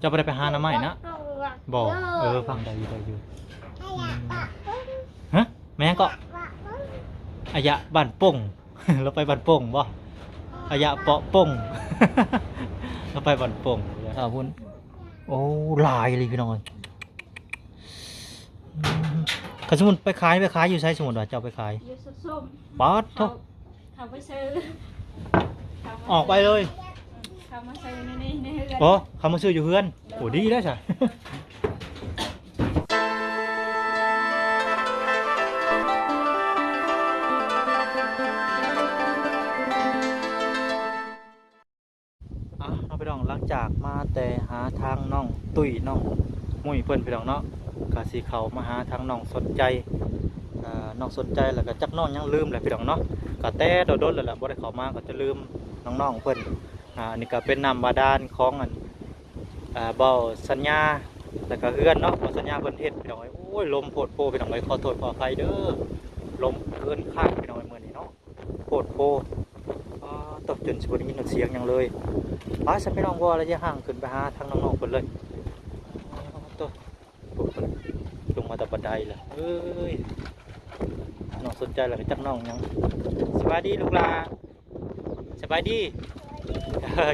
ເຈົ້າບໍ່ໄດ້ໄປຫາໜໍ່ໄມ້ນະ? ບໍ່. ເອີ ຟັງໄດ້ຢູ່ ໄດ້ຢູ່. ອືມ. ຮະ? ແມ່ນຫຍັງເກາະ? ອາຍະບ້ານປົງ. ລາວໄປບ້ານປົງບໍ່? ອາຍະເປາະປົງ. ລາວໄປບ້ານປົງ. ເອົາພຸ້ນ. ໂອ້ ຫຼາຍອີ່ຫຼີພີ່ນ້ອງເອີຍ. ອືມ. ຄັນສົມມຸດໄປຂາຍ ໄປຂາຍຢູ່ໃສ? ສົມມຸດວ່າເຈົ້າໄປຂາຍ ຢູ່ສຸກສົມ. ປາດໂທ້. ເຂົາ ເຂົາໄປຊື້ ເຂົາມາ ອອກໄປເລີຍ. ເຂົາມາຊື້ໃນ ໃນເຮືອນ. ໂອ້ ເຂົາມາຊື້ຢູ່ເຮືອນ. ໂອ້ ດີແລ້ວຊະ. ອ່ະ ເນາະພີ່ນ້ອງ, ຫຼັງຈາກມາແຕ່ຫາທາງນ້ອງຕຸ້ຍ ນ້ອງມຸ້ຍເພິ່ນ ພີ່ນ້ອງເນາະ, ກະຊິເຂົ້າມາຫາທາງນ້ອງສົນໃຈ ເອີ ນ້ອງສົນໃຈ ແລ້ວກະຈັກນ້ອງຫຍັງລືມແຫຼະ ພີ່ນ້ອງເນາະ, ກະແຕ່ດົນໆແລ້ວລະ ບໍ່ໄດ້ເຂົ້າມາ ກະຈະລືມນ້ອງໆເພິ່ນ. ອ່າ ອັນນີ້ກະເປັນນ້ຳບາດານຂອງອັນ ອ່າ ເບົາສັນຍາ ແລ້ວກະເຮືອນເນາະ, ເບົາສັນຍາເພິ່ນເຮັດ ພີ່ນ້ອງເອີຍ. ໂອ້ຍ ລົມໂພດໂພ ພີ່ນ້ອງເອີຍ, ຂໍໂທດຂໍອະໄພເດີ້ ລົມເກີນຄາດ ພີ່ນ້ອງເອີຍ ມື້ນີ້ເນາະ. ໂພດໂພ. ອ້າ ໂຕ ຈົນຊິບໍ່ໄດ້ຍິນສຽງຫຍັງເລີຍ. ໄປຊະພີ່ນ້ອງ ບໍ່ລະ ຢ່າຫ່າງ ຂຶ້ນໄປຫາທາງນ້ອງໆເພິ່ນເລີຍ. ໂຕ ລົງມາແຕ່ບັນໄດລະເອີຍ. ນ້ອງສົນໃຈລະ ຈັກນ້ອງຫຍັງ. ສະບາຍດີລູກຫຼ້າ. ສະບາຍດີ.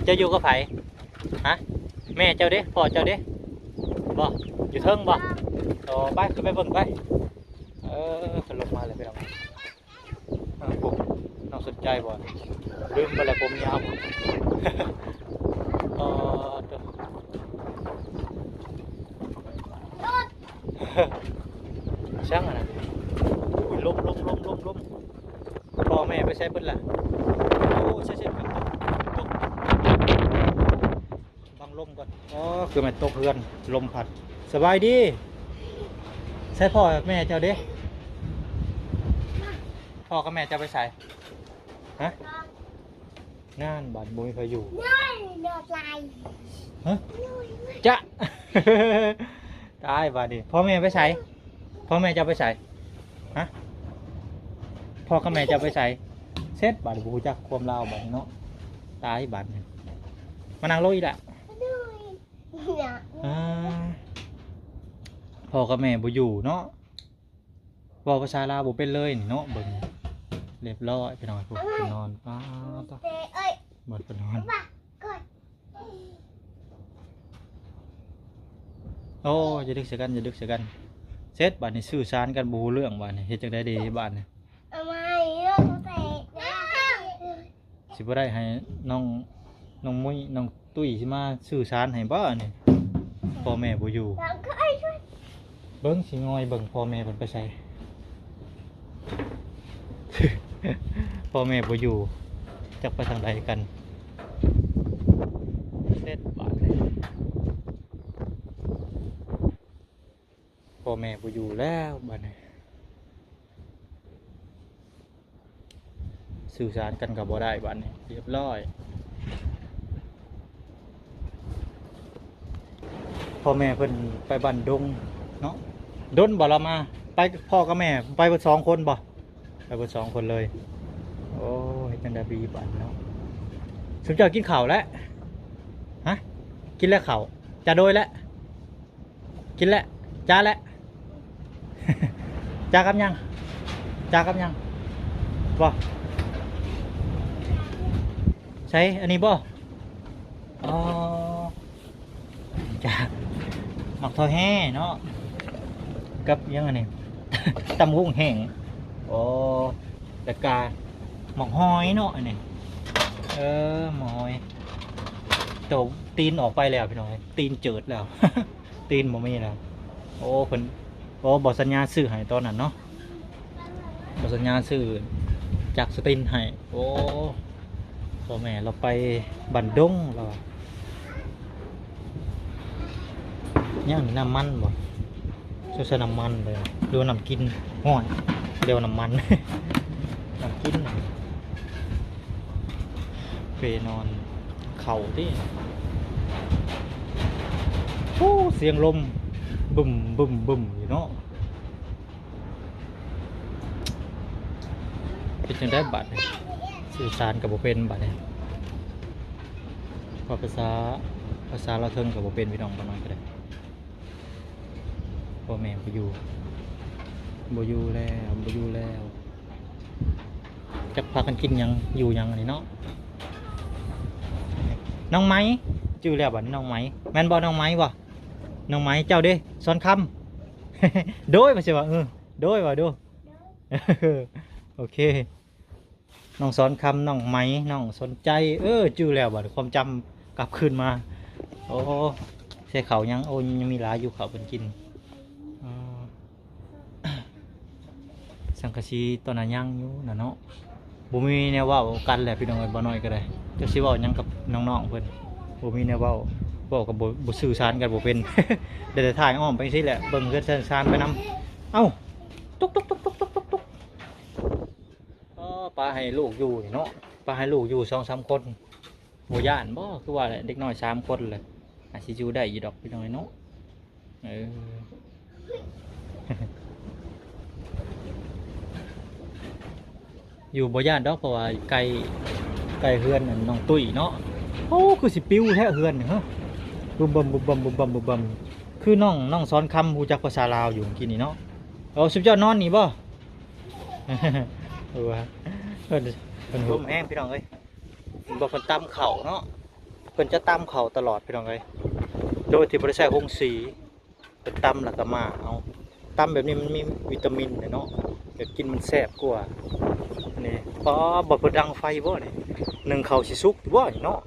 ເຈົ້າຢູ່ກັບໃຜ? ຮະ? ແມ່ເຈົ້າເດ້? ພໍ່ເຈົ້າເດ້? ບໍ່ ຢູ່ເທິງບໍ່? ໂອ້ ໄປ ຂຶ້ນໄປເບິ່ງໄປ. ເອີ ຂຶ້ນລົງມາແລ້ວ ພີ່ນ້ອງ. ເອີ ໂອ້ ນ້ອງສົນໃຈບໍ່? ລືມໄປແລ້ວ ຜົມຍາວ. ອໍ ເດີ ຊ່າງອັນນັ້ນ. ໂອ້ຍ ລົມ ລົມ ລົມ ລົມ ລົມ. ພໍ່ແມ່ໄປໃສເບິດລະ? ໂອ້ ໃສ່ເສດກັນຕົກ ຕົກ ບັງລົມກ່ອນ. ອໍ ຄືແມ່ນຕົກເຮືອນ ລົມພັດ. ສະບາຍດີ. ໃສພໍ່ແມ່ເຈົ້າເດ? ພໍ່ກັບແມ່ເຈົ້າໄປໃສ? ຮະ? ງານ ບາດບໍ່ມີໃຜຢູ່. ຮະ? ຈະ ຕາຍບາດນີ້. ພໍ່ແມ່ໄປໃສ? ພໍ່ແມ່ເຈົ້າໄປໃສ? ຮະ? ພໍ່ກັບແມ່ເຈົ້າໄປໃສ? ເສັດບາດນີ້ ບໍ່ຮູ້ຈັກຄວາມລາວບາດນີ້ເນາະ. ຕາຍບາດນີ້. ມານັ່ງລົງອີກລະ. ອ່າ ພໍ່ກັບແມ່ບໍ່ຢູ່ເນາະ. ເວົ້າພາສາລາວບໍ່ເປັນເລີຍນີ້ເນາະ. ເບິ່ງ ລຽບຮ້ອຍ ພີ່ນ້ອງ. ພຸ້ນ ໄປນອນ. ປ້າດ ບ່ອນໄປນອນ. ໂອ້ ຢ່າດຶກໃສ່ກັນ ຢ່າດຶກໃສ່ກັນ. ເສັດບາດນີ້ ສື່ສານກັນບໍ່ຮູ້ເລື່ອງບາດນີ້. ເຮັດຈັ່ງໃດດີບາດນີ້? ເອົາໃໝ່ ເລື່ອງແຕກນະ. ຊິບໍ່ໄດ້ໃຫ້ນ້ອງ ນ້ອງມຸ້ຍ ນ້ອງຕຸ້ຍຊິມາສື່ສານໃຫ້ບໍ່ນີ້? ພໍ່ແມ່ບໍ່ຢູ່. ເບິ່ງ ຊິງອຍເບິ່ງ ພໍ່ແມ່ເພິ່ນໄປໃສ? ພໍ່ແມ່ບໍ່ຢູ່ ຈັກໄປທາງໃດກັນ. ເສັດບາດນີ້. ພໍ່ແມ່ບໍ່ຢູ່ແລ້ວບາດນີ້. ສື່ສານກັນກໍບໍ່ໄດ້ບາດນີ້. ລຽບຮ້ອຍ. ພໍ່ແມ່ເພິ່ນໄປບ້ານດົງເນາະ. ດົນບໍ່ລາວມາ? ໄປ ພໍ່ກັບແມ່ໄປເບິດສອງຄົນບໍ່? ໄປເບິດສອງຄົນເລີຍ. ໂອ້ ເຮັດຈັ່ງໃດດີບາດນີ້ເນາະ. ຊຸມເຈົ້າກິນເຂົ້າແລ້ວ? ຮະ? ກິນແລ້ວເຂົ້າ? ຈະໂດຍແລ້ວ? ກິນແລ້ວ? ຈາແລ້ວ? ຈາກັບຫຍັງ? ຈາກັບຫຍັງ? ບໍ່ ໃສ ອັນນີ້ບໍ່? ອໍ ຈາ ໝາກທໍ່ແຮ່ເນາະ ກັບຫຍັງອັນນີ້? ຕຳຫຸ່ງແຫ້ງ. ອໍ ແລ້ວກະໝາກຫອຍເນາະ ອັນນີ້. ເອີ ໝາກຫອຍ. ໂຕ ຕີນອອກໄປແລ້ວ ພີ່ນ້ອງເອີຍ, ຕີນເຈີດແລ້ວ. ຕີນບໍ່ມີແລ້ວ. ໂອ້ ເພິ່ນ ໂອ້ ບໍ່ສັນຍາຊື້ໃຫ້ຕອນນັ້ນເນາະ, ບໍ່ສັນຍາຊື້ຈັກສະຕິນໃຫ້. ໂອ້ ພໍ່ແມ່ລາວໄປບ້ານດົງລາວວ່າ. ຍັງນ້ຳມັນບໍ່? ໃສ່ນ້ຳມັນເລີຍ ຫຼືວ່ານ້ຳກິນ? ຫ້ອຍ ດຽວນ້ຳມັນ ນ້ຳກິນ. ເປນອນເຂົ້າຕິ. ໂອ້ ສຽງລົມບຶ້ມໆໆຢູ່ເນາະ. ເຮັດຈັ່ງໃດບາດນີ້? ສື່ສານກໍບໍ່ເປັນບາດນີ້. ເວົ້າພາສາ ພ ພາສາລາວເທິງກໍບໍ່ເປັນ ພີ່ນ້ອງ ປານນັ້ນກໍໄດ້. ພໍ່ແມ່ບໍ່ຢູ່ ບໍ່ຢູ່ແລ້ວ ບໍ່ຢູ່ແລ້ວ. ຈັກພາກັນກິນຫຍັງຢູ່ຫຍັງອັນນີ້ເນາະ. ນ້ອງໄມ້ ຈື່ແລ້ວບັດນີ້ ນ້ອງໄມ້ ແມ່ນບໍ່ ນ້ອງໄມ້ບໍ່? ນ້ອງໄມ້ ເຈົ້າເດ້ ສອນຄຳ? ໂດຍ ວ່າຊິວ່າ ເອີ ໂດຍ ວ່າ ໂດຍ ໂອເຄ. ນ້ອງສອນຄຳ ນ້ອງໄໝ ນ້ອງສົນໃຈ ເອີ ຈື່ແລ້ວ ບາດຄວາມຈຳກັບຄືນມາ. ໂອ້ ໃສ່ເຂົ້າຍັງ? ໂອ້ ຍັງມີຫຼາຍຢູ່ເຂົ້າເພິ່ນກິນ. ອໍ ສັງກະສີຕອນນັ້ນຍັງຢູ່ນະເນາະ. ບໍ່ມີແນວເວົ້າກັນແຫຼະ ພີ່ນ້ອງເອີຍ. ບໍ່ນ້ອຍກໍໄດ້ ຈັກຊິເວົ້າຫຍັງກັບນ້ອງໆເພິ່ນ ບໍ່ມີແນວເວົ້າ ເວົ້າກໍບໍ່ ບໍ່ສື່ສານກັນບໍ່ເປັນ. ໄດ້ແຕ່ຖ່າຍອ້ອມໄປຈັ່ງຊີ້ແຫຼະ ເບິ່ງເຮືອນຊານໄປນຳ. ເອົ້າ ຕຸກໆ ອໍ ປະໃຫ້ລູກຢູ່ນີ້ເນາະ ປະໃຫ້ລູກຢູ່ສອງສາມຄົນ ບໍ່ຢ້ານບໍ່? ຄືວ່າແຫຼະ ເດັກນ້ອຍສາມຄົນແຫຼະ ອາດຊິຢູ່ໄດ້ຢູ່ດອກ ພີ່ນ້ອງເນາະ. ເອີ ຢູ່ບໍ່ຢ້ານດອກ ເພາະວ່າໃກ້ ໃກ້ເຮືອນອັນນ້ອງຕຸ້ຍເນາະ. ໂອ້ ຄືຊິປິວແທ້ເຮືອນນີ້ ຮະ ບຶມບຶມ ບຶມບຶມ ບຶມບຶມ ບຶມບຶມ. ຄືນ້ອງ ນ້ອງສອນຄຳຮູ້ຈັກພາສາລາວຢູ່ເມື່ອກີ້ນີ້ເນາະ. ເອົາ ສຸດຍອດ ນອນນີ້ບໍ່? ເອີ ວ່າເພິ່ນ ເພິ່ນ ລົມແຮງ ພີ່ນ້ອງເອີຍ. ເຫັນບໍ່ ເພິ່ນຕຳເຂົ້າເນາະ ເພິ່ນຈະຕຳເຂົ້າຕະຫຼອດ ພີ່ນ້ອງເອີຍ ໂດຍທີ່ບໍ່ໄດ້ໃຊ້ໂຮງສີ. ເພິ່ນຕຳແລ້ວກໍມາເອົາ ຕຳແບບນີ້ມັນມີວິຕາມິນເນາະ ແບບກິນມັນແຊບກວ່າ. ນີ້ ປ້າ ບໍ່ ເພິ່ນດັງໄຟບໍ່ນີ້? ໜຶ້ງເຂົ້າຊິສຸກຢູ່ບໍ່ນີ້ເນາະ?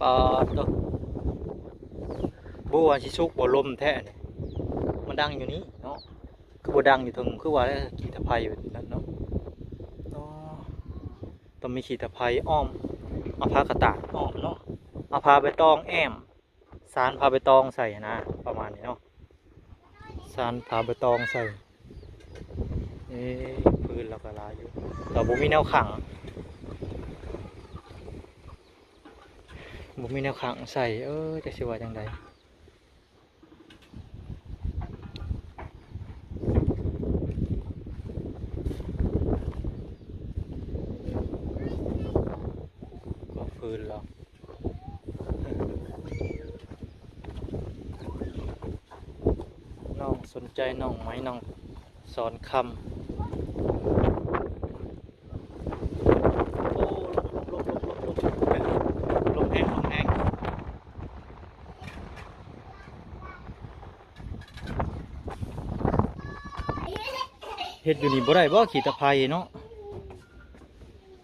ປາດໂທ້ ບໍ່ວ່າຊິສຸກບໍ່ ລົມແທ້ນີ້. ມາດັງຢູ່ນີ້ເນາະ ຄືບໍ່ດັງຢູ່ເທິງ ຄືວ່າຂີ້ຕະໄພຢູ່ນັ້ນເນາະ. ອໍ ຕ້ອງມີຂີ້ຕະໄພອ້ອມ ເອົາຜ້າກະຕາດອ້ອມເນາະ ເອົາຜ້າໃບຕອງແອ້ມ ສານຜ້າໃບຕອງໃສ່ຫັ້ນນະ ປະມານນີ້ເນາະ ສານຜ້າໃບຕອງໃສ່. ເອີ ພື້ນລາວກໍຫຼາຍຢູ່ ແຕ່ບໍ່ມີແນວຂັງ ບໍ່ມີແນວຂັງໃສ່. ເອີ ຈັກຊິວ່າຈັ່ງໃດ. ກໍພື້ນລາວ ນ້ອງສົນໃຈ ນ້ອງໄໝ ນ້ອງສອນຄຳ. ໂອ້ ລົມ ລົມ ລົມ ລົມ ລົມ ລົມແຮງ ລົມແຮງ. ເຮັດຢູ່ນີ້ບໍ່ໄດ້ບໍ່ ຂີ້ຕະໄພເນາະ?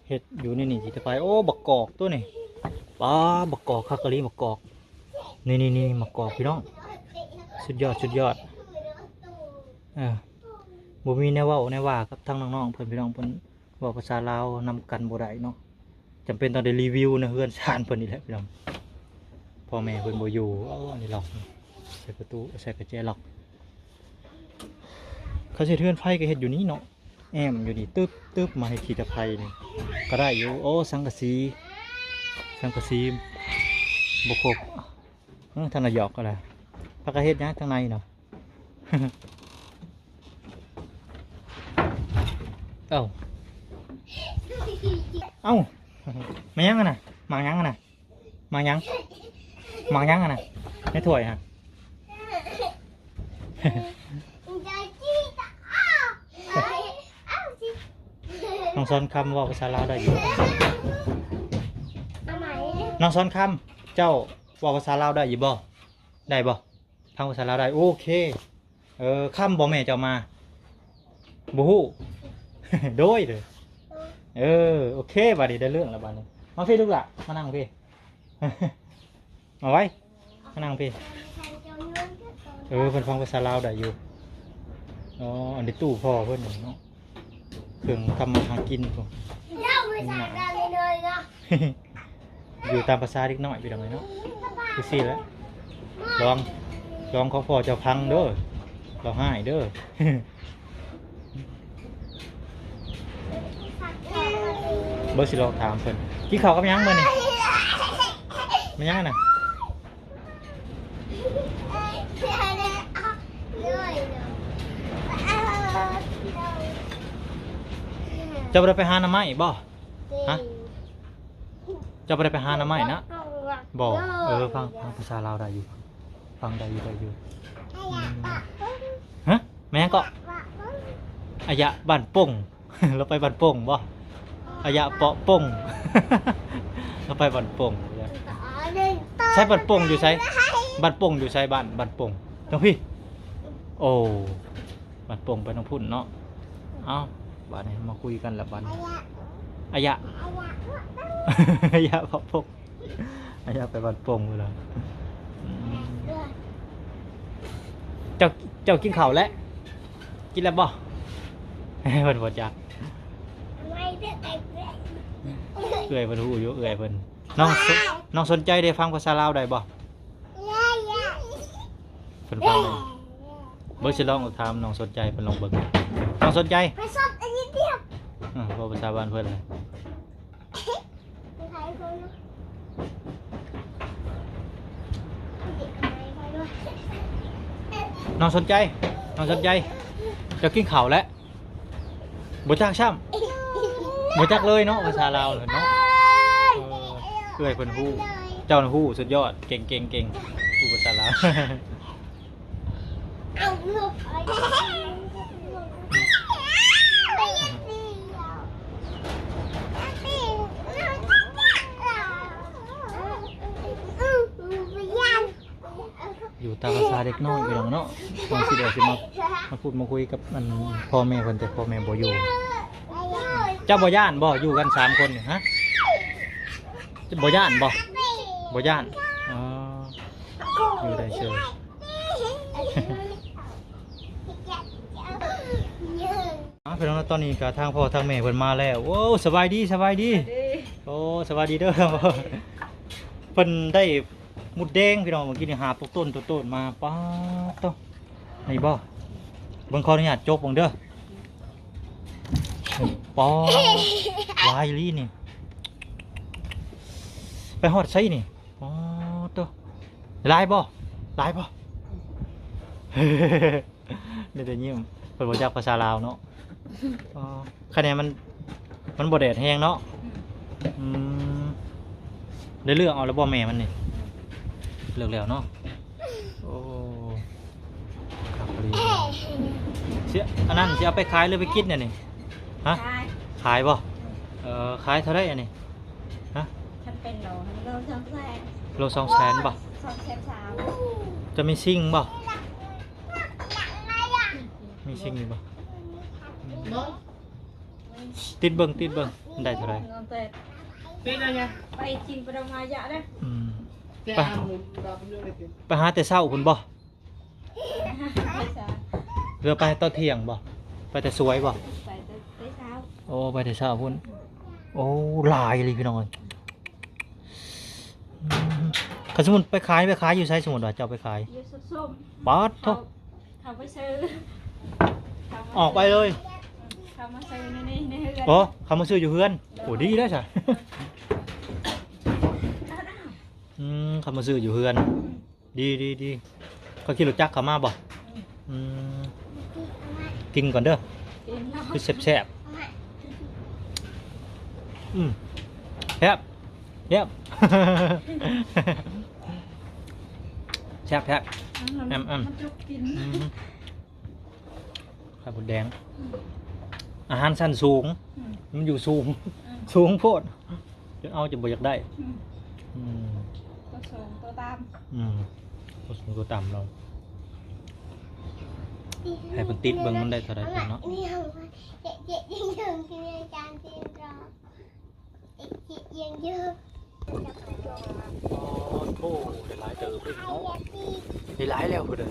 ເຮັດຢູ່ໃນນີ້ຂີ້ຕະໄພ. ໂອ້ ບັກກອກໂຕນີ້ ປາ ບັກກອກຄັກອີ່ຫຼີ ບັກກອກ. ນີ້ໆໆ ບັກກອກ ພີ່ນ້ອງ ສຸດຍອດ ສຸດຍອດ. ເອີ ບໍ່ມີແນວເວົ້າແນວວ່າກັບທາງນ້ອງໆເພິ່ນ ພີ່ນ້ອງເພິ່ນ ເວົ້າພາສາລາວນຳກັນບໍ່ໄດ້ເນາະ ຈຳເປັນຕ້ອງໄດ້ຣີວິວໃນເຮືອນຊານເພິ່ນນີ້ແຫຼະ ພີ່ນ້ອງ. ພໍ່ແມ່ເພິ່ນບໍ່ຢູ່. ອໍ ອັນນີ້ລັອກ ໃສ່ປະຕູ ໃສ່ກະແຈລັອກ. ເຂົາເຮັດເຮືອນໄຟກໍເຮັດຢູ່ນີ້ເນາະ ແອ້ມຢູ່ນີ້ ຕຶບໆ ມາເຮັດຂີ້ຕະໄພນີ້ກໍໄດ້ຢູ່. ໂອ້ ສັງກະສີ ສັງກະສີບໍ່ຄົບ. ເອີ ທາງນາຍອກກໍໄດ້ ພາກັນເຮັດຫຍັງທາງໃນເນາະ? ເອົ້າ ເອົ້າ ແມ່ນຫຍັງຫັ້ນນະ? ໝາກຫຍັງຫັ້ນນະ? ໝາກຫຍັງ? ໝາກຫຍັງຫັ້ນນະ? ໃນຖ້ວຍຫັ້ນ. ນ້ອງສອນຄຳເວົ້າພາສາລາວໄດ້ຢູ່ບໍ່? ນ້ອງສອນຄຳ ເຈົ້າເວົ້າພາສາລາວໄດ້ຢູ່ບໍ່? ໄດ້ບໍ່? ຟັງພາສາລາວໄດ້ ໂອເຄ. ເອີ ຄຳບໍ່ແມ່ເຈົ້າມາ? ບໍ່ຮູ້. ໂດຍ ເດີ ເອີ ໂອເຄ ບາດນີ້ໄດ້ເລື່ອງແລ້ວບາດນີ້. ມາພີ້ລູກຫຼ້າ ມານັ່ງພີ້ ມາໄວ້ ມານັ່ງພີ້. ເອີ ເພິ່ນຟັງພາສາລາວໄດ້ຢູ່. ອໍ ອັນນີ້ຕູ້ພໍ່ເພິ່ນເນາະ ເຄື່ອງທຳມາຫາກິນພຸ້ນ. ຢູ່ຕາມພາສາເດັກນ້ອຍ ພີ່ນ້ອງເອີຍເນາະ ຄືຊີ້ແຫຼະ. ລອງ ລອງຂອງພໍ່ເຈົ້າພັງເດີ ລາວຮ້າຍເດີ. ເບິ່ງຊິລອງຖາມເພິ່ນ ກິນເຂົ້າກັບຫຍັງມື້ນີ້? ແມ່ນຫຍັງນະ? ເຈົ້າບໍ່ໄດ້ໄປຫາໜໍ່ໄມ້ບໍ່? ຮະ? ເຈົ້າບໍ່ໄດ້ໄປຫາໜໍ່ໄມ້ນະ? ບໍ່ ເອີ ຟັງ ຟັງພາສາລາວໄດ້ຢູ່ ຟັງໄດ້ຢູ່ ໄດ້ຢູ່. ອາຍະ ອືມ ປະປົງ ຮະ ແມ່ນຫຍັງເກາະ? ອາຍະ ບ້ານປົງ ລາວໄປບ້ານປົງບໍ່? ອາຍະ ເປາະປົງ ລາວໄປບ້ານປົງ. ໃສບ້ານປົງຢູ່ໃສ? ບ້ານປົງຢູ່ໃສ? ບ້ານ ບ້ານປົງ ທາງພີ້. ໂອ້ ບ້ານປົງໄປທາງພຸ້ນເນາະ. ເອົ້າ ບາດນີ້ມາຄຸຍກັນລະບາດນີ້. ອາຍະ ອາຍະ ອາຍະ ເປາະປົງ ອາຍະ ໄປບ້ານປົງພຸ້ນລະ. ອືມ ເຈົ້າ ເຈົ້າກິນເຂົ້າແລ້ວ? ກິນແລ້ວບໍ່? ເພິ່ນບໍ່ຈັກ. ເອື້ອຍເພິ່ນຮູ້ຢູ່ ເອື້ອຍເພິ່ນ. ນ້ອງ ນ້ອງສົນໃຈໄດ້ຟັງພາສາລາວໄດ້ບໍ່? ເພິ່ນຟັງໄດ້. ເບິ່ງ ຊິລອງຖາມນ້ອງສົນໃຈ ເພິ່ນລອງເບິ່ງ. ນ້ອງສົນໃຈ ໄປສອບອັນນີ້ດຽວ ເອີ ເວົ້າພາສາບ້ານເພິ່ນເລີຍ. ນ້ອງສົນໃຈ ນ້ອງສົນໃຈ ເຈົ້າກິນເຂົ້າແລ້ວ? ບໍ່ຈັກຊ້ຳ ບໍ່ຈັກເລີຍເນາະ ພາສາລາວເນາະ. ເອີ ເອື້ອຍເພິ່ນຮູ້ ເຈົ້ານະຮູ້ ສຸດຍອດ ເກັ່ງ ເກັ່ງ ເກັ່ງ ຮູ້ພາສາລາວ. ຢູ່ຕາມພາສາເດັກນ້ອຍພີ່ນ້ອງເນາະ. ບາງທີກໍຊິມາ ມາພູດມາຄຸຍກັບອັນພໍ່ແມ່ເພິ່ນ ແຕ່ພໍ່ແມ່ບໍ່ຢູ່. ເຈົ້າບໍ່ຢ້ານບໍ່ ຢູ່ກັນສາມຄົນນີ້ ຮະ? ເຈົ້າບໍ່ຢ້ານບໍ່? ບໍ່ຢ້ານ. ອໍ ຢູ່ໄດ້ເຊີຍ. ອ່າ ພີ່ນ້ອງເນາະ ຕອນນີ້ກໍທາງພໍ່ທາງແມ່ເພິ່ນມາແລ້ວ. ໂອ້ ສະບາຍດີ ສະບາຍດີ. ໂອ້ ສະບາຍດີເດີ. ເພິ່ນໄດ້ມຸດແດງພີ່ນ້ອງ ເມື່ອກີ້ນີ້ຫາບຕົນໆ ໂຕນໆມາ. ປາດໂທ້ ນີ້ບໍ່? ເບິ່ງ ຂໍອະນຸຍາດຈົກເບິ່ງເດີ. ປາດ ຫຼາຍອີ່ຫຼີນີ້. ໄປຮອດໃສນີ້? ອໍ ໂຕ ຫຼາຍບໍ່? ຫຼາຍບໍ່? ໄດ້ແຕ່ຍິ້ມ ເພິ່ນບໍ່ຈັກພາສາລາວເນາະ. ອໍ ຄະແນນມັນ ມັນບໍ່ແດດແຮງເນາະ. ອືມ ໄດ້ເລືອກເອົາແລ້ວບໍ່ແມ່ມັນນີ້? ເລືອກແລ້ວເນາະ. ໂອ້ ຄັກອີ່ຫຼີ. ຊິ ອັນນັ້ນຊິເອົາໄປຂາຍຫຼືໄປກິນແນວນີ້? ຮະ? ຂາຍ. ຂາຍບໍ່? ເອີ ຂາຍເທົ່າໃດອັນນີ້? ຮະ? ຄັນເປັນໂລ ໂລສອງແສນ. ໂລສອງແສນບໍ່? ສອງແສນສາມ. ຈະມີຊິງບໍ່? ມີຊິງຢູ່ບໍ່? ຕິດເບິ່ງ ຕິດເບິ່ງ ໄດ້ເທົ່າໃດ? ໄປກິນປະມາຍະເດີ. ອືມ ໄປ ໄປຫາແຕ່ເຊົ້າພຸ້ນບໍ່? ຫຼືໄປຕອນທ່ຽງບໍ່? ໄປແຕ່ສວຍບໍ່? ໄປແຕ່ ແຕ່ເຊົ້າ. ໂອ້ ໄປແຕ່ເຊົ້າພຸ້ນ. ໂອ້ ຫຼາຍອີ່ຫຼີພີ່ນ້ອງເອີຍ. ອືມ ຄັນສົມມຸດໄປຂາຍ ໄປຂາຍຢູ່ໃສ? ສົມມຸດວ່າເຈົ້າໄປຂາຍ ຢູ່ສຸດໂຊມ. ປາດໂທ້ ເຂົາ ເຂົາໄປຊື້ ເຂົາມາ ອອກໄປເລີຍ. ເຂົາມາຊື້ໃນ ໃນ ໃນເຮືອນ. ໂອ້ ເຂົາມາຊື້ຢູ່ເຮືອນ. ໂອ້ ດີແລ້ວຊະ. ອືມ ເຂົາມາຊື້ຢູ່ເຮືອນ. ດີ ດີ ດີ. ເຂົາຂີ່ລົດຈັກເຂົ້າມາບໍ່? ອືມ ກິນກ່ອນເດີ. ຄືແຊບໆ. ອືມ ແຊບ ແຊບ ແຊບ ແຊບ. ອືມ ອືມ ມັນຈຸກກິນ. ອືມ ໄຂ່ມົດແດງ ອືມ ອາຫານຊັ້ນສູງ. ອືມ ມັນຢູ່ສູງ ອືມ ສູງໂພດ ຈົນເອົາຈົນບໍ່ຢາກໄດ້. ອືມ ອືມ ຕົວສູງຕົວຕ່ຳ. ອືມ ຕົວສູງຕົວຕ່ຳເນາະ. ໃຫ້ເພິ່ນຕິດເບິ່ງມັນໄດ້ເທົ່າໃດເນາະ. ໂອ້ໂຫ ໄດ້ຫຼາຍເຕີບເດ້ເນາະ ໄດ້ຫຼາຍແລ້ວພຸ້ນເດີ.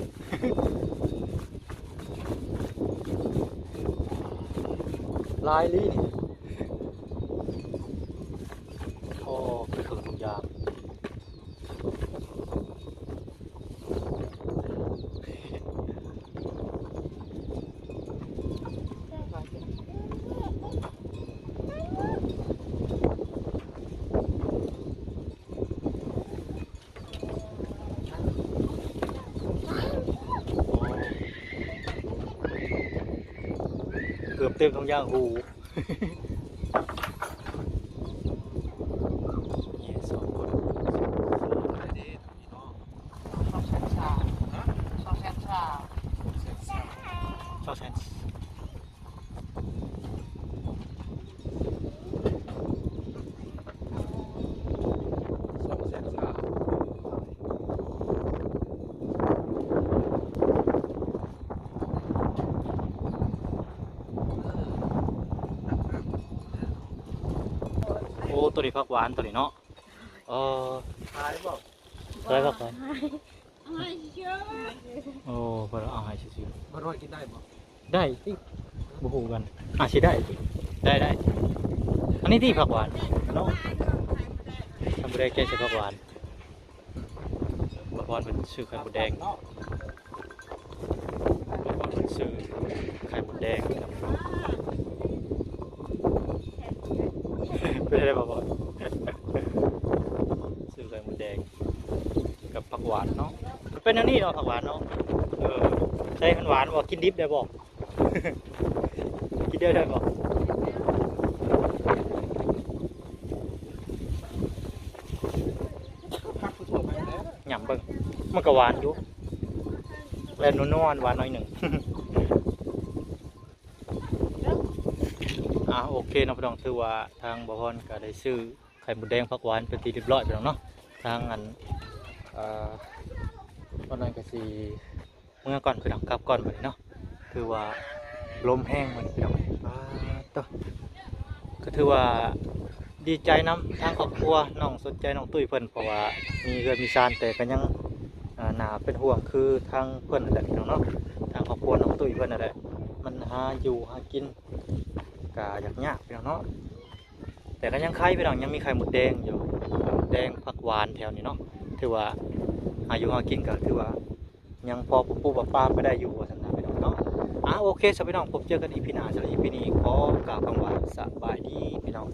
ຫຼາຍອີ່ຫຼີນີ້. ໂອ້ ໄປເຄື່ອງທຸກຢ່າງ. ເກືອບເຕັມທຸກຢ່າງຫູ. ແຍກສອງຄົນ ຕົວນີ້ຜັກຫວານຕົວນີ້ເນາະ. ເອີ ຂາຍບໍ່? ຂາຍຜັກຫວານ. ໂອ້ ເພິ່ນເອົາໃຫ້ຊື່ໆ. ບໍ່ນ້ອຍກິນໄດ້ບໍ່? ໄດ້ຕິ ບໍ່ຮູ້ກັນ ອາດຊິໄດ້ຕິ ໄດ້ໆ. ອັນນີ້ຕິຜັກຫວານເນາະ ທຳບໍ່ໄດ້ແກງໃສ່ຜັກຫວານ. ບ່າວພອນເພິ່ນຊື້ໄຂ່ມົດແດງ ບ່າວພອນເພິ່ນຊື້ໄຂ່ມົດແດງ ເປັນໄດ້ບ່າວພອນ ຊື້ໄຂ່ມົດແດງກັບຜັກຫວານເນາະ. ມັນເປັນແນວນີ້ເນາະ ຜັກຫວານເນາະ. ເອີ ໃສ່ມັນຫວານບໍ່? ກິນດິບໄດ້ບໍ່? ກິນໄດ້ ໄດ້ບໍ່? ຫຍ້ຳເບິ່ງ ມັນກໍຫວານຢູ່ ແລະ ນົວໆ ຫວານໜ້ອຍໜຶ່ງ. ອ່າ ໂອເຄເນາະພີ່ນ້ອງ ຖືວ່າທາງບ່າວພອນກໍໄດ້ຊື້ໄຂ່ມົດແດງ ຜັກຫວານເປັນທີ່ຮຽບຮ້ອຍພີ່ນ້ອງເນາະ. ທາງອັນ ເອີ ຕອນນັ້ນກໍຊິ ເມືອກ່ອນພີ່ນ້ອງ ກັບກ່ອນບັດນີ້ເນາະ. ຄືວ່າລົມແຮງບັດນີ້ພີ່ນ້ອງ ປາດໂທ້ ກໍຖືວ່າດີໃຈນຳທາງຄອບຄົວນ້ອງສົດໃຈນ້ອງຕຸ້ຍເພິ່ນ ເພາະວ່າມີເຮືອນມີຊານ ແຕ່ກໍຍັງ ອ່າ ໜ້າເປັນຫ່ວງຄືທາງເພິ່ນນັ້ນແຫຼະພີ່ນ້ອງເນາະ ທາງຄອບຄົວນ້ອງຕຸ້ຍເພິ່ນນັ້ນແຫຼະ. ມັນຫາຢູ່ຫາກິນກໍຍາກໆ ພີ່ນ້ອງເນາະ. ແຕ່ກໍຍັງໄຄພີ່ນ້ອງ ຍັງມີໄຂ່ມົດແດງຢູ່ ໄຂ່ມົດແດງ ຜັກຫວານແຖວນີ້ເນາະ ຖືວ່າຫາຢູ່ຫາກິນກໍຖືວ່າຍັງພໍປູໆປາໆໄປໄດ້ຢູ່ ວ່າຊັ້ນນະພີ່ນ້ອງເນາະ. ອ່າ ໂອເຄຊະພີ່ນ້ອງ ພົບເຈີກັນອີພີໜ້າ. ສຳລັບອີພີນີ້ຂໍກ່າວຄຳວ່າສະບາຍດີພີ່ນ້ອງ.